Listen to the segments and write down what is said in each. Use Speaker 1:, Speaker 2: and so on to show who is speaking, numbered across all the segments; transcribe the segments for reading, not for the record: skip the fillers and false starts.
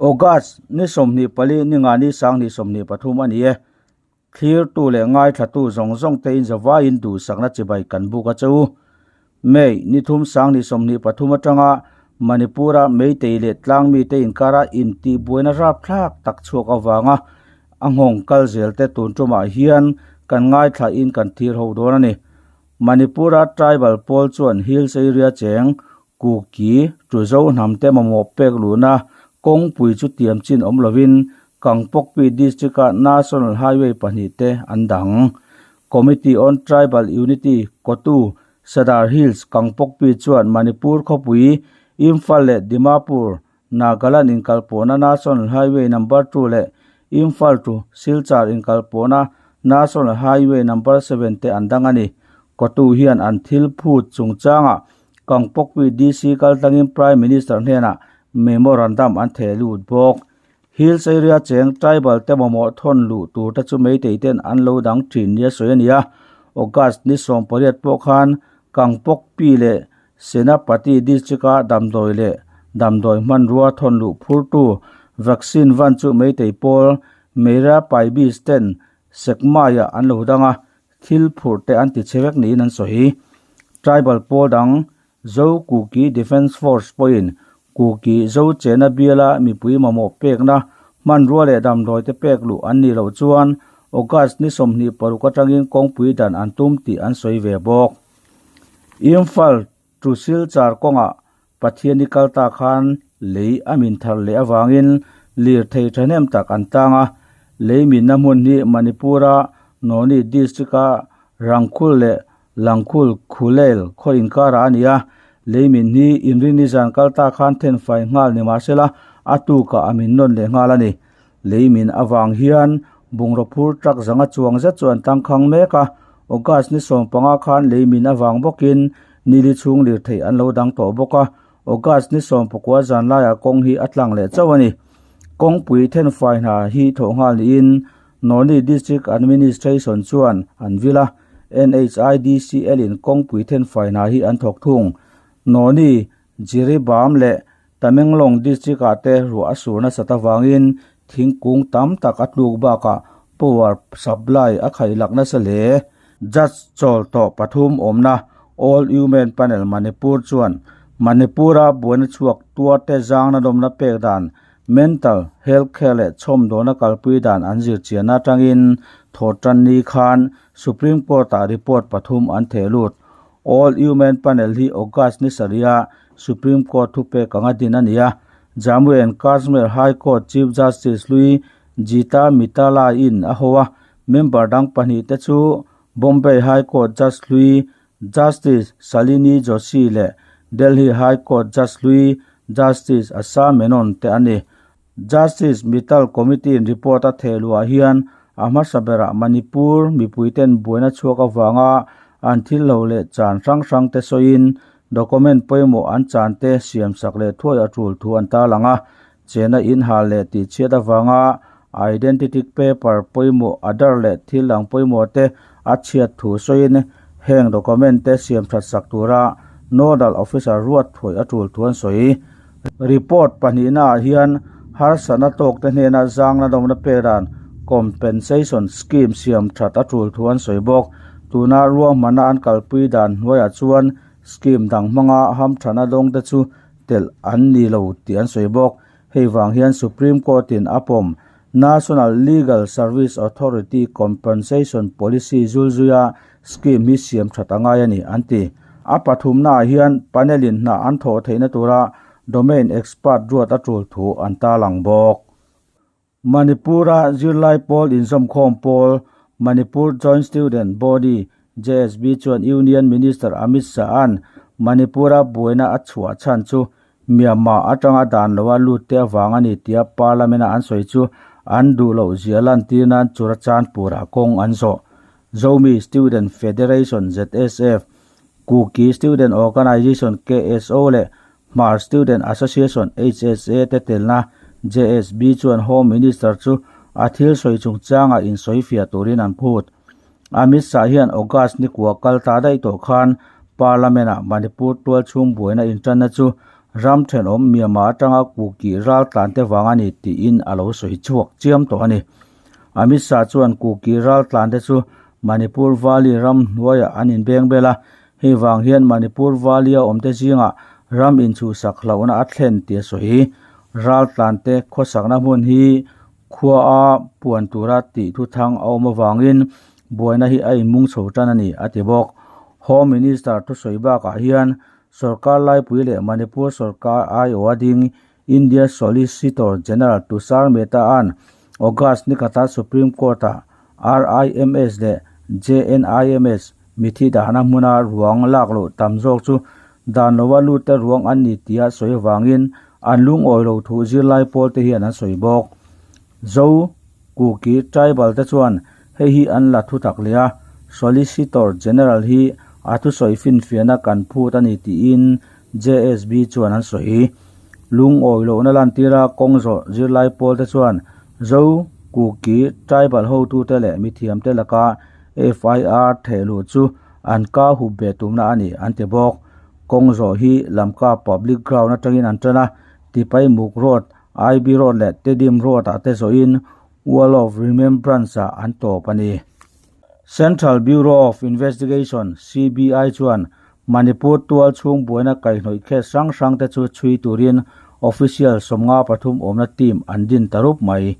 Speaker 1: August ni 24 ni nga ni 2023 a ni e. Thlirtu leh ngaithlatu zawng zawng te in zavaiin duhsakna chibai kan buk a che u. May ni thum 2023 atanga Manipur-a Meitei leh tlangmite inkara intihbuaina rapthlak tak chhuak avanga a nghawng kal zel te tun tumah hian kan ngaithlain kan thir ho dawn a ni. Manipur-a tribal pawl chuan Hills area cheng Kuki, Tuzo hnam te mamawh pek luhna kawngpui chu tiam chin awm lovin Kangpokpi District-a National Highway pahnihte an dang. Committee on Tribal Unity, Kotu, Sadar Hills, Kangpokpi chuan Manipur khawpui, Imphal leh Dimapur, Nagaland inkalpawhna National Highway Number 2 leh Imphal to Silchar inkalpawhna National Highway Number 7 te an dang a ni. Kotu hian an thil phut chungchangah Kangpokpi DC kaltlangin Prime Minister hnenah memorandum an theh lut bawk. Hills area cheng tribal te mamawh thawn luh tur te chu Meitei ten an lo dang thin nia sawi a ni a. August ni 18 pawh khan Kangpokpi leh Senapati district a damdawi leh damdawi hmanrua thawn luh phurtu vaccine van chu Meitei pawl Meira Paibis ten Sekmaiah an lo dang a, thil phurh te an ti chhe vek niin an sawi. Tribal pawl dang Zo Kuki Defence Force pawhin Kuki Zo chena biala mipui mamawh pekna hmanrua leh damdawi te pek luh an nih loh chuan August ni 26 atangin kawngpui dan an tum tih an sawi ve bawk. Imphal to Silchar kawngah Pathian i kal ta khan lei a min thar leh avangin lirthei thahnem tak an tlang a. Lei minna hmun hi Manipur-a Noney district-a Rangkhul leh Langkhul Khulel khaw inkarah a ni a. Lei min hi inrini zan kal ta khan thenfai nghal ni mahsela a tukah a min nawn leh nghal a ni. Lei min avang hian bungraw phur truck zanga chuang zet chu an tangkhang mek a. August ni 15 khan lei min avang bawkin nili chhung lirthei an lo dang tawh bawk a. August ni 19 zan laiah kawng hi a tlang leh chauh a ni. Kawngpui thenfai hna hi thawh nghal niin Noney District Administration chuan an vil a. NHIDCL in kawngpui thenfai hna hi an thawk thung. Noney, Jiribam leh Tamenglong district ah te ruah a sur nasat avangin thingkung tam tak a tluk bakah power supply a khaih lak nasa hle. Judge chawl tawh pathum awmna All Women Panel Manipur chuan Manipur-a buaina chhuak tuarte zangna dawmna pek dan, mental health care leh chhawmdawna kalpui dan an zir chian atangin thawhtan ni khan Supreme Court-ah report pathum an theh lut. All Women Panel hi August ni sarih-a Supreme Court thupek anga din a ni a. Jammu and Kashmir High Court Chief Justice hlui Jita Mittal-a in a ho a, member dang pahnih te chu Bombay High Court Judge hlui Justice Shalini Joshi leh Delhi High Court Judge hlui Justice Asha Menon te a ni. Justice Mittal Committee-in report a theh luah hian a hmasa berah Manipur mipuiten buaina chhuak avanga an thil lo leh chan hrang hrang te sawiin document pawimawh an chan te siamsak leh thuai a tul thu an tarlang a. Chena inhal leh tihchhiat avanga identity paper pawimawh Aadhaar leh thil dang pawimawh te a chhiat thu sawiin heng document te siam that sak tura nodal officer ruat thuai a tul thu an sawi. Report pahnihnaah hian harsatna tawkte hnena zangna dawmna pek dan compensation scheme siam that a tul thu an sawi bawk. Tuna ruahmanna an kalpui dan hnuaiah chuan scheme dang hmanga hamthana dawngte chu telh an ni lo tih an sawi bawk. Hei vang hian Supreme Court-in a pawm National Legal Service Authority Compensation Policy zulzuia scheme hi siam that a ngai a ni, an ti. A pathumnaah hian panel-in hna an thawh theihna tura domain expert ruat a tul thu an tarlang bawk. Manipur-a zirlai pawl inzawmkhawm pawl Manipur Joint Student Body, JSB, chuan Union Minister Amit Shah-a'n Manipur-a buaina a chhuah chhan chu Myanmar atanga dan loa lut te avang a ni tia Parliament-a an sawi chu an duh loh zia lantir nan Churachandpur-ah kawng an zawh. Zomi Student Federation, ZSF, Kuki Student Organisation, KSO, leh Hmar Student Association, HSA, te telna JSB chuan Home Minister chu a thil sawi chungchangah insawifiah turin an phut. Amit Shah hian August ni kua kal ta daih tawh khan Parliament-ah Manipur tual chhung buaina intanna chu Ram thenawm Myanmar atanga Kuki raltlan te vang a ni tiin a lo sawi chhuak chiam tawh a ni. Amit Shah chuan Kuki raltlan te chu Manipur Valley ram hnuaiah an inbeng bel a, hei vang hian Manipur Valley-a awmte zingah ram inchhuhsak hlauhna a thlen tih a sawi. Raltlan te khawsakna hmun hi khua a puan tura tih thuthang a awm avangin buaina hi a inmung chho tan a ni, a ti bawk. Home Minister thusawi bakah hian Sorkar laipui leh Manipur sorkar aiawha ding India Solicitor General Tushar Mehta-a'n August ni khata Supreme Court-ah RIMS leh JNIMS mithi dahna hmuna ruang lak loh tam zawk chu dan lova lutte ruang an ni tia sawi avangin an lungawi lo thu zirlai pawl te hian an sawi bawk. Zo Kuki tribal te chuan hei hi an la thu tak leh a, Solicitor General hi a thusawi finfiahna kan phut a ni tiin JSB chuan an sawi. Lungawi lohna lantira kawng zawh zirlai pawl te chuan Zo Kuki tribal hotute leh mithiamte laka FIR thehluh chu an ka hup ve tumna a ni an ti bawk. Kawng zawh hi Lamka Public Ground atangin an tan a, Tipaimuk Road IB Road leh Tedim Road ah te zawhin Wall of Remembrance ah an tawp a ni. Central Bureau of Investigation, CBI, chuan Manipur tual chhung buaina kaihhnawih case hrang hrang te chu chhui turin official 53 awmna team an din ta rup mai.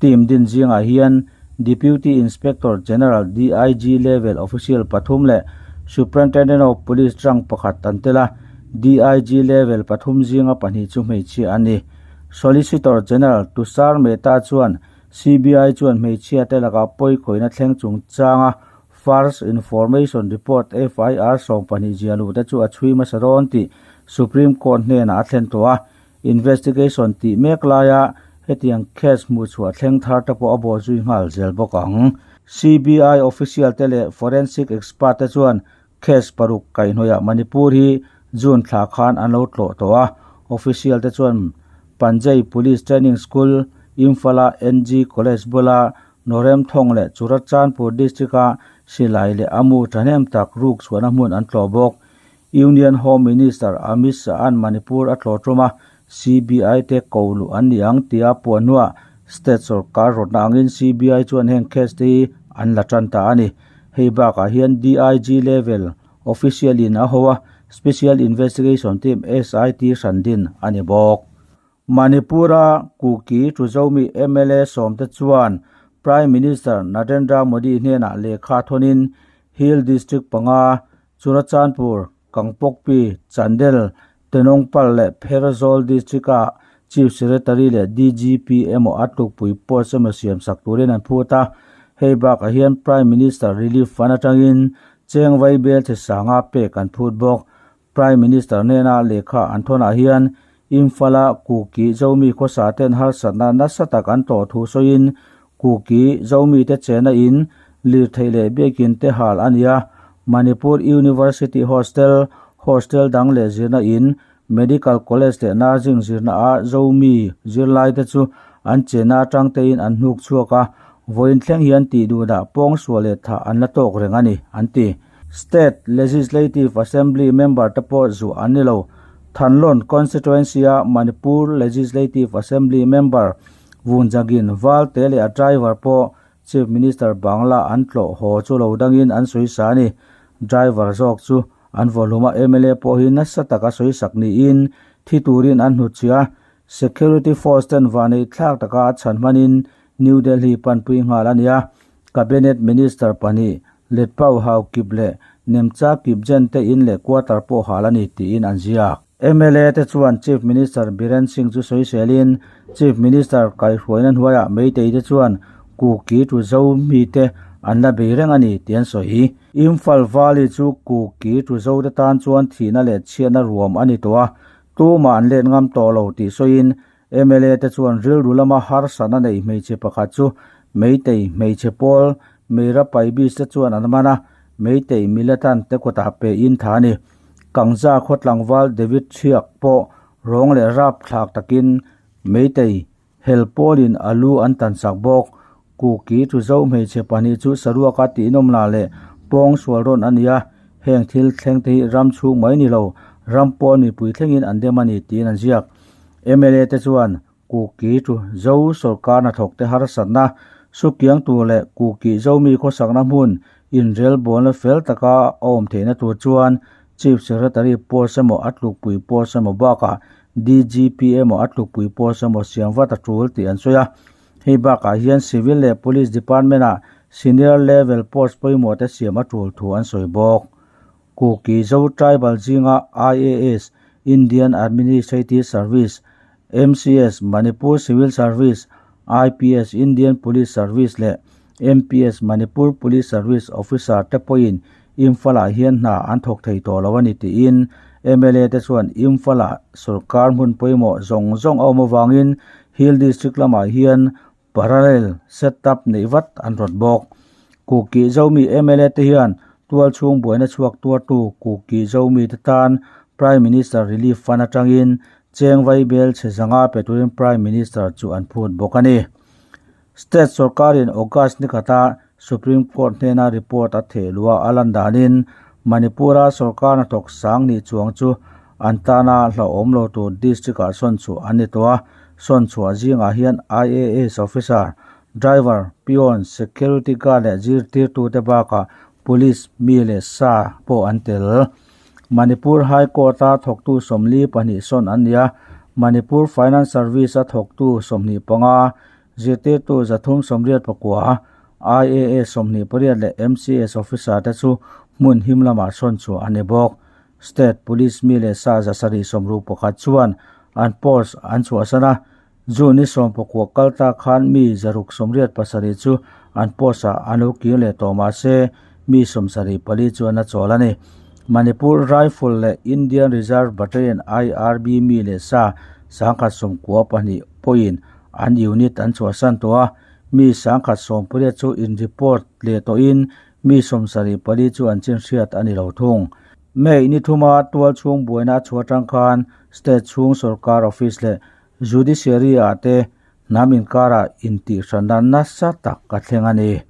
Speaker 1: Team din zingah hian Deputy Inspector General, DIG, level official pathum leh Superintendent of Police rank pakhat an tel a, DIG level pathum zinga pahnih chu hmeichhia a ni. Solicitor General Tushar Mehta chuan CBI chuan hmeichhia te lakah pawikhawihna thleng chungchanga First Information Report, FIR, 12 zia luhte chu a chhui hmasa dawn tih Supreme Court hnenah a thlen tawh a, Investigation tih mek laia hetiang case hmuh chhuah thleng thar te pawh a bawh zui nghal zel bawk ang. CBI official te leh forensic expert te chuan case paruk kaihhnawihah Manipur hi June thla khan an lo tlawh tawh a. Official te chuan Panjai Police Training School, Imphal-a NG College bula Noremthong leh Churachandpur district-a silai leh a mu thahnem tak ruk chhuahna hmun an tlawh bawk. Union Home Minister Amit Shah-a'n Manipur a tlawh tum a, CBI te ko luh an ni ang tia puan hnuah state sorkar rawtna angin CBI chuan heng case te hi an la tan ta a ni. Hei bakah hian DIG level official in a ho a, Special Investigation Team, SIT, hran din a ni bawk. Manipur-a Kuki Tuzomi mla sawmte chuan Prime Minister Narendra Modi hnenah lehkha thawnin Hill District panga Churachandpur, Kangpokpi, Chandel, Tenongpal leh Pherzawl District-a Chief Secretary leh DGP emaw a tlukpui post emaw siamsak turin an phut a. Hei bakah hian Prime Minister Relief Fund atangin cheng vaibel che sanga pek an phut bawk. Prime Minister hnena lehkha an thawnah hian Imphal-a Kuki Zomi khawsa ten harsatna nasa tak an tawh thu sawiin Kuki Zomi te chena in lirtheih leh biakin te hal a ni a, Manipur University Hostel, hostel dang leh zirna in, Medical College leh Nursing zirna ah Zomi zirlai te chu an chena atang tein an hnuk chhuak a, vawiin thleng hian tih duhdah pawng sual leh thah an la tawk reng a ni, an ti. State Legislative Assembly member te pawh zuah an ni lo. Thanlon Constituency-a Manipur Legislative Assembly member Vunjagin Valte leh a driver pawh Chief Minister Bangla an tlawh haw chu lo dangin an sawi sa a ni. Driver zawk chu an vawhlum a, mla pawh hi nasa taka sawi sak niin thi turin an hnutchhiah a. Security force ten vanei thlak taka a chhan hmanin New Delhi panpui nghal a ni a. Cabinet Minister pahnih Letpau Haokip leh Nemcha Kipgen te in leh quarter pawh hal a ni tiin an ziak. Mla te chuan Chief Minister Biren Singh chu sawiselin Chief Minister kaihhruaina hnuaiah Meitei te chuan Kuki tu Zo mite an la bei reng a ni tih an sawi. Imphal Valley chu Kuki tu Zo te tan chuan thihna leh chhiatna ruam a ni tawh a, tumah an let ngam tawh lo tih sawiin Mla te chuan rilru lama harsatna nei hmeichhe pakhat chu Meitei hmeichhe pawl Meira Paibis te chuan an man a, Meitei militant te kutah pe in tha a ni. Kangza khaw tlangval David Thiak pawh rawng leh rap thlak takin Meitei hel pawlin a lu an tan sak bawk. Kuki Tuzo hmeichhe pahnih chu saruaka tihnawmna leh pawng sual rawn a ni a, heng thil thleng te hi ram chhung mai ni lo, Ram pawn mipui thlengin an dem a ni tiin an ziak. Mla te chuan Kuki chu Zo sorkar hnathawkte harsatna, sukiang tur leh Kuki Zomi khawsakna hmun inrelbawlna fel taka a awm theihna tur chuan Chief Secretary post emaw a tlukpui post emaw bakah DGP emaw a tlukpui post emaw siam vat a tul tih an sawi a. Hei bakah hian Civil leh Police Department-ah Senior Level post pawimawh te siam a tul thu an sawi bawk. Kuki Zo Tribal zinga IAS, Indian Administrative Service, MCS, Manipur Civil Service, IPS, Indian Police Service leh MPS, Manipur Police Service, officer te pawhin Imphal-ah hian hna an thawk thei tawh lo a ni tiin mla te chuan Imphal-ah sorkar hmun pawimawh zawng zawng a awm avangin Hill District lamah hian Parallel setup neih vat an rawt bawk. Kuki Zomi mla te hian tual chhung buaina chhuak tuartu Kuki Zomi te tan Prime Minister Relief Fund atangin cheng vaibel chhe zanga pe turin Prime Minister chu an phut bawk a ni. State sorkarin August ni khata Supreme Court hnena report a theh luah a lan danin Manipur-a sorkar hnathawk sang nih chuang chu An tana hlauhawm lo tur district-ah sawn chhuah an ni tawh a, sawn chhuah zingah hian IAS officer, driver, peon, security guard leh zirtirtute bakah police mi leh sa pawh an tel. Manipur High Court-a thawktu 42 sawn an ni a, Manipur Finance Service-a thawktu 25, zirtirtu 389, IAS 28 leh MCS officer te chu hmun him lamah sawn chhuah an ni bawk. State Police mi leh sa 761 chuan an post an chhuahsan a, June ni 19 kal ta khan mi 687 chu an post ah an lo kir leh tawh mah se mi 74 chu an la chawl a ni. Manipur Rifle leh Indian Reserve Battalion, IRB, mi leh sa 192 pawhin an unit an chhuahsan tawh a, mi 118 chu in report leh tawhin Mi 74 chu an chin hriat a ni lo thung. May ni thuma tual chhung buaina a chhuah atang khan state chhung sorkar office leh judiciary ah te hnam inkarah intihhranna nasa tak a thleng a ni.